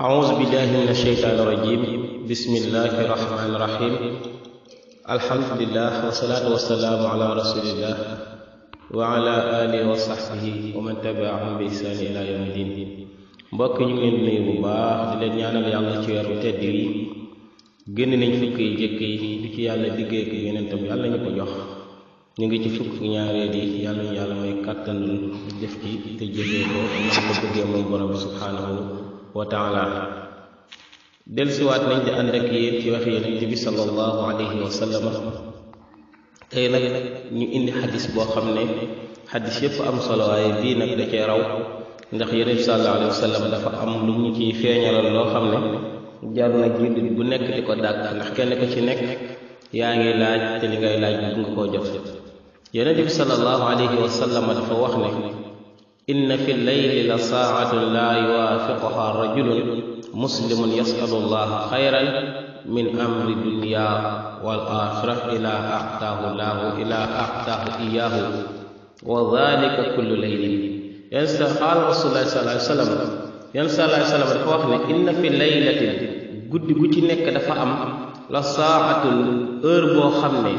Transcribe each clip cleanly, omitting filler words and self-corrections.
أعوذ بالله من الشيطان الرجيم بسم الله الرحمن الرحيم الحمد لله والصلاة والسلام على رسول الله وعلى آله وصحبه ومن تبعهم بإحسان إلى يوم الدين mbokk ñu ngi leen nuyu bu baax di leen ñaanal yàlla ci weeru tedd yi génn nañ fukk yi jëkk yi di ci yàlla diggee ak yonentam yàlla ñu ko jox ñu ngi ci fukk ñaareel yi yàlla ñu yàlla may kàttanul def ci te jëfee ko na ko bëggee moom borom subhanahu wa taala dellusiwaat nañ di ànd ak yéen ci waxi yonent bi sallallahu alayhi wa sallam tey nag ñu indi xadis boo xam ne xadis yëpp am solo waaye bii nag da cee raw ndax yonent bi sallallahu alayhi wa sallam dafa am lu ñu ciy feeñalal loo xam ne jar na jullit bu nekk di ko dàgg ndax kenn ko ci nekk yaa ngi laaj te li ngay laaj bu nga koo jot yonent bi sallallahu alayhi wa sallam dafa wax ne inna fi llayli la saa'atun laa yuwaafiquha rajulun muslimun yasalu allaha xayran min amri dunya wal axira ilaa a'taahu iyaahu wa dhalika kullu laylin qaala rasulullah sallallahu alayhi wa sallam yonent sallallahu alayhi wa sallam dafa wax ne inna fi laylatin guddi gu ci nekk dafa am la saa'atun heure boo xam ne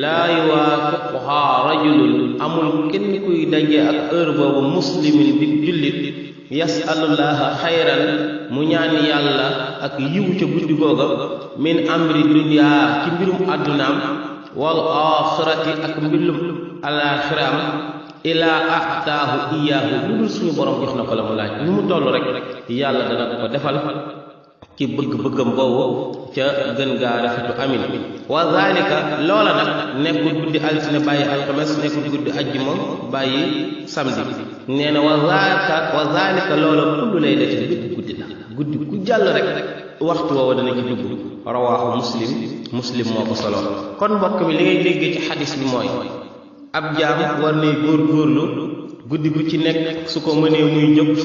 laa yuwaafiquha rajulun amul kenn kuy daje ak heure boobu muslimin di jullit yasalullaha xayran mu ñaan yàlla ak yiw ca guddi googa min amri dunya ci mbirum àddunaam wal axirati ak mbirum alaxiraam ilaa ataahu iyaahu lu dul suñu borom jox na ko la mu laaj ñu mu toll rek yàlla dana ko defal ci bëgg-bëggam boobu ca gën gaa rafetu amin wa zalika loola nag nekkul guddi altine bàyyi alxames nekkul guddi ajjuma bàyyi samedi nee na wa zalika loola kullu laylatin bépp guddi la guddi ku jàll rek waxtu woowa dana ci dugg rawaahu muslim moo ko solo kon mbokk mi li ngay déggee ci xadis bi mooy ab jaam war nay góorgóorlu guddi gu ci nekk su ko mënee muy jóg